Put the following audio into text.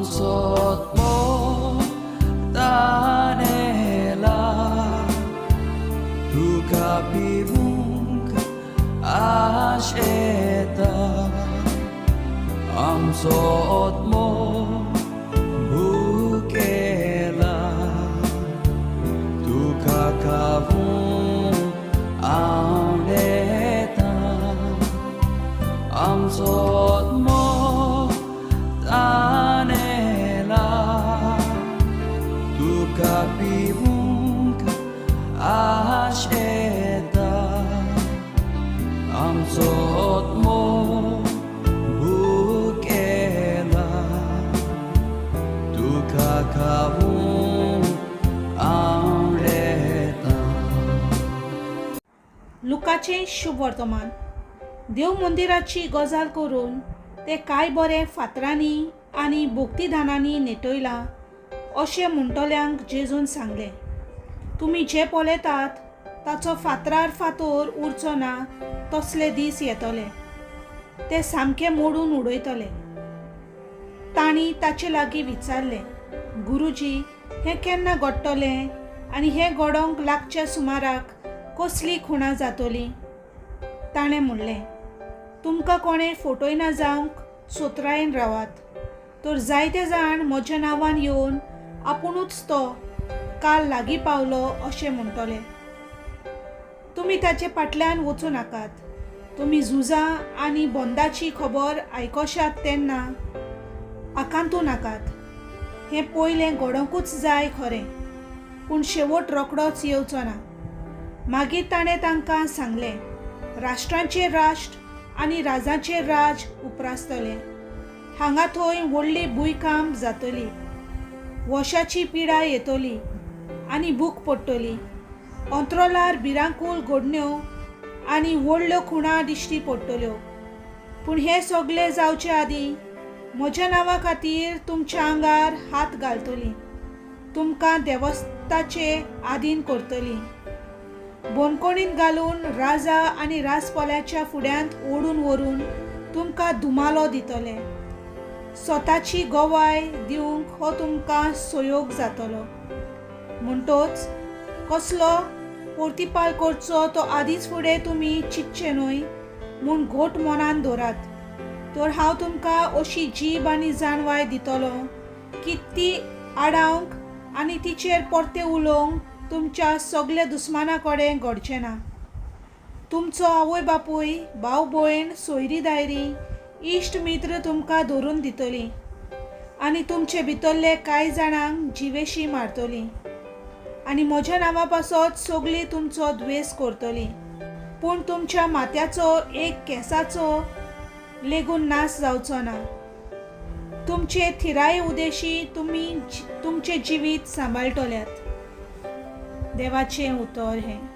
आमचो आत्मो तानेला तुका पिवूंक आशेता आमचो आत्मो भुकेला तुका खावूंक आवडेता आमचो आत्मो तानेला तुका पिवूंक आशेता आमचो आत्मो भुकेला तुका खावूंक आवडेता. लुकाचें शुभ वर्तमान. देव मंदिराची गजाल करून तें कांय बरें फातरांनी आनी भोक्तीधानांनी नेटयलां अशें म्हणटल्यांक जेजून सांगलें, तुमी जें पळयतात ताचो फातरार फातर उरचो ना तसले दीस येतले, ते सामके मोडून उडयतले. तांणी ताचे लागीं विचारलें, गुरुजी, हें केन्ना घडटलें आनी हें घडोवंक लागच्या सुमाराक कसली खुणां जातली? ताणें म्हणलें, तुमकां कोणें फटयना जावंक सोत्रायेन रावात, तर जायते जाण म्हज्या नांवान येवन आपुणूच तो काल लागीं पावलो अशें म्हणटले. तुमी ताचे फाटल्यान वचूं नाकात. तुमी झुजां आनी बंदाची खबर आयकशात तेन्ना आकांतू नाकात. हें पयलें घडोवंकूच जाय खरें, पूण शेवट रोखडोच येवचो ना. मागीर ताणें तांकां सांगलें, राष्ट्रांचेर राष्ट्र आनी राजांचेर राज उप्रासतलें. हांगा थंय व्हडली भुंयकांप जातली, वशाची पिडा येतली आनी भूक पडटली. अंत्रोलार भिरांकूळ घडण्यो आनी व्हडल्यो खुणां दिश्टी पडटल्यो. पूण हें सगलें जावचे आदीं म्हज्या नांवा खातीर तुमच्या आंगार हात घालतलीं, तुमकां देवस्थाचे आदीन करतलीं, बंदखणींत घालून राजा आनी राजपोल्याच्या फुड्यांत ओडून व्हरून तुमकां धुमालो दितले. स्वताची गवाय दिवंक हो तुमकां सहयोग जातलो. म्हणटोच कसलो पोर्तिपाल करचो तो आदींच फुडें तुमी चिंतचें न्हय म्हूण घट मनान दवरात. तर हांव तुमकां अशी जीब आनी जाणवाय दितलो की ती आडावंक आनी तिचेर परतें उलोवंक तुमच्या सगल्या दुस्माना कडेन घडचें ना. तुमचो आवय बापूय, भाव भयण, सोयरी दायरी, इश्ट मित्र तुमकां धरून दितलीं आनी तुमचे भितरले कांय जाणांक जिवेशी मारतलीं आनी म्हज्या नांवा पासत सगलीं तुमचो द्वेस करतलीं. पूण तुमच्या माथ्याचो एक केंसाचो लेगून नाश जावचो ना. तुमचे थिराये उदेशी तुमी तुमचें जिवीत सांबाळटल्यात. देवाचें उतर हें.